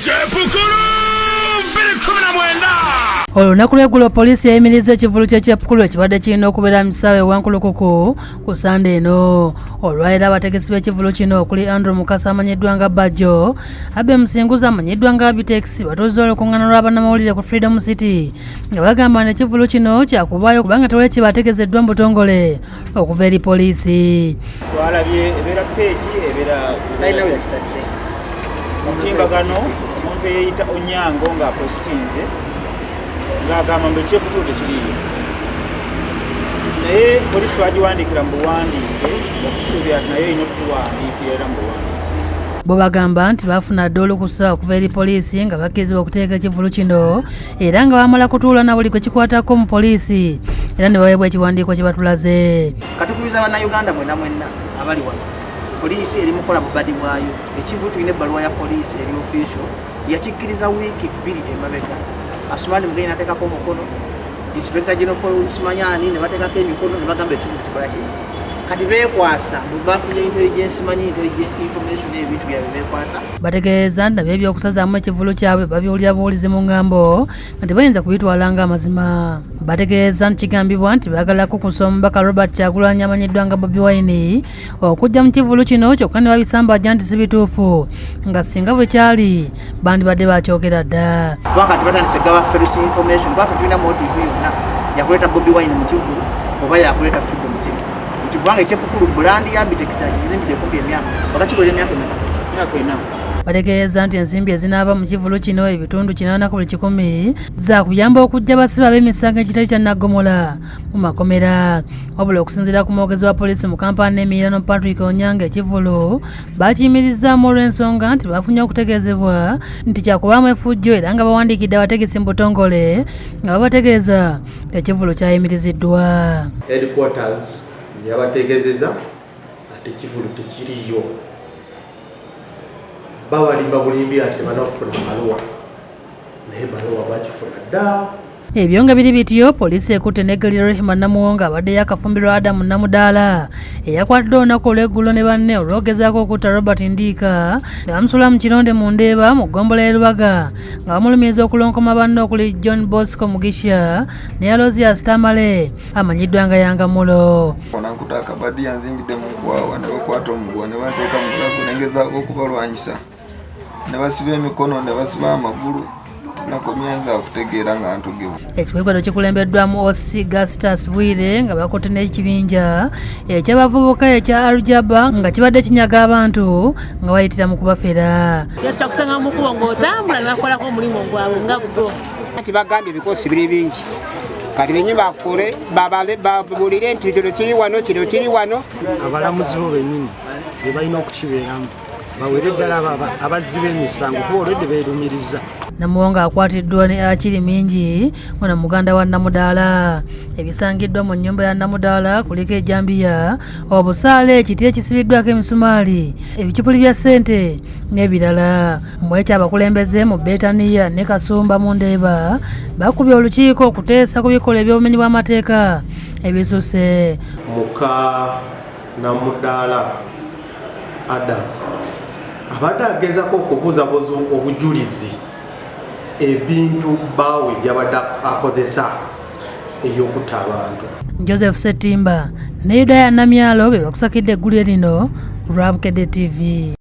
Kyepukulu 2019. Olunaku lw'eggulo poliisi yayimiriza ekivvulu ky'ekyepukulu ekibadde kirina okubeera mu kisaawe Wankulukuku ku Sande eno. Olwaleero abategesi b'ekivvulu kino okuli Andrew Mukasa amanyiddwa nga Bajjo, Abe Musinguzi amanyiddwa nga Abitex batuuza olukuŋŋaana lwa bannamawulire ku Freedom City nga bagamba nti ekivvulu kino kyakubaayo kubanga tewali kibategezeddwa mu butongole okuva eri poliisi. Twalabye ebeera peegi ebeera mutimbagano omuntu eyeyita Onyango ng'apositinze ng'agamba mbu ekyepukulu tekiriiyo, naye poliisi twagiwandiikira mu buwandiike nga tusuubira naye erina okutuwandiikira era mu buwandiike. Bo bagamba nti baafuna dda olukusa okuva eri poliisi nga bakkirizibwa okuteeka ekivvulu kino era nga bamala kutuula na buli kwe kikwatako mu poliisi era ne baweebwa ekiwandiiko kye batulaze. Katukubiza Bannayuganda mwena mwenna abali wano, poliisi eri mukola bubadi bwayo. Ekivu tulina ebbaluwa ya poliisi eri official yakikkiriza wiiki 2 emabega. Asumani Mugenyi nateekako omukono, Inspector General Police Manyani ne bateekako emikono ne bagamba ekivu kikola ki. Kati beekwasa bafunye intelligence, manyi intelligence information ebintu byabwe beekwasa. Bategeeza nti nabyo ebyokusazaamu ekivvulu kyabwe babiwulira buwulizi mu ngambo nga tebayinza kubitwala ng'amazima. Bategeeza nti kigambibwa nti baagala kukusa omubaka Robert Kyagulanyi amanyiddwa nga Bobi Wine okujja mu kivvulu kino, kyokka ne babisambajja nti si bituufu nga singa bwe kyali bandibadde bakyogera dda. Kuba kati batandise gaba false information, kuba ffe tulina motive yonna yakuleeta Bobi Wine mu kivvulu oba yakuleeta Figo mu kivvulu. Kubanga ekyepukulu brand ya Abitex agizimbidde kumpi emyaka oba kikolera emyaka emeka? Myaka 4. Bategeeza nti ensimbi ezinaava mu kivvulu kino ebitundu 80 ku buli 100 zaakuyamba okuggya abasibe ab'emisango ekitali kya naggomola mu makomera. Wabula okusinziira ku mwogezi wa poliisi mu Kampala n'emiriraano Patrick Onyango, ekivvulu bakiyimirizaamu olw'ensonga nti bafunye okutegeezebwa nti kyakubaamu effujjo era nga bawandiikidde abategesi mu butongole nga babategeeza ekivvulu kyayimiriziddwa. Headquarters yabategeezeza ati ekivvulu tekiriyo, babalimba bulimbi ati tebalina kufuna baluwa, naye baluwa bakifuna dda. Ebyo nga biri bityo, poliisi ekutte n'eggalira Rehema Namuwongo abadde yakafumbirwa Adamu Namudaala eyakwatiddwa olunaku olw'eggulo ne banne olw'ogezaako okutta Robert Ndiika ne bamusula mu kironde mu Ndeeba mu ggombolola y'e Lubaga nga bamulumiriza okulonkoma banne okuli John Bosco Mugisha ne Aloysius Tamale amanyiddwa nga Yangamulo. Nankuta akabadiya nzingidde mu nkwawa ne bakwata omuguwa ne banteeka mu bulago ne ngezaako okubalwanyisa ne basiba emikono ne basiba amagulu, nakomya akutegeera nga ntugebwa. Ekikwekweto kikulembeddwamu OC Gastas Bwire nga bakutte n'ekibinja eky'abavubuka ekya Aljaba nga kibadde kinyaga abantu nga bayitira mu kubafera. Yasita kusanga mu kkubo ng'otambula ne bakolako omulimu gwabwe nga bwo. Kati bagambye ebikosi biri bingi, kati benye bakole babulire nti kino kiri wano, kino kiri wano. Abalamuzi bo bennyini be balina okukibeeramu, bawere ddala abazzi b'emisango kuba olwedde beerumiriza. Namuwongo akwatiddwa ne akiri mingi ono muganda wa Namudaala. Ebisangiddwa mu nnyumba ya Namudaala kuliko ejjambiya, obusaale, ekiti ekisibiddwako emisumaali, ebicupuli bya ssente n'ebirala. Mu ekyo abakulembeze mu Betaniya ne Kasumba mu Ndeeba bakubye olukiiko okuteesa ku bikolwa eby'obumenyi bw'amateeka ebisusse. Muka Namudaala Adam abadde agezako okubuuzabuuza obujulizi ebintu bbaawe gy'abadde akozesa ey'okutta abantu. Joseph Ssetimba ne Yudaya Namyalo be bakusakidde eggulire lino ku lwa Bukedde TV.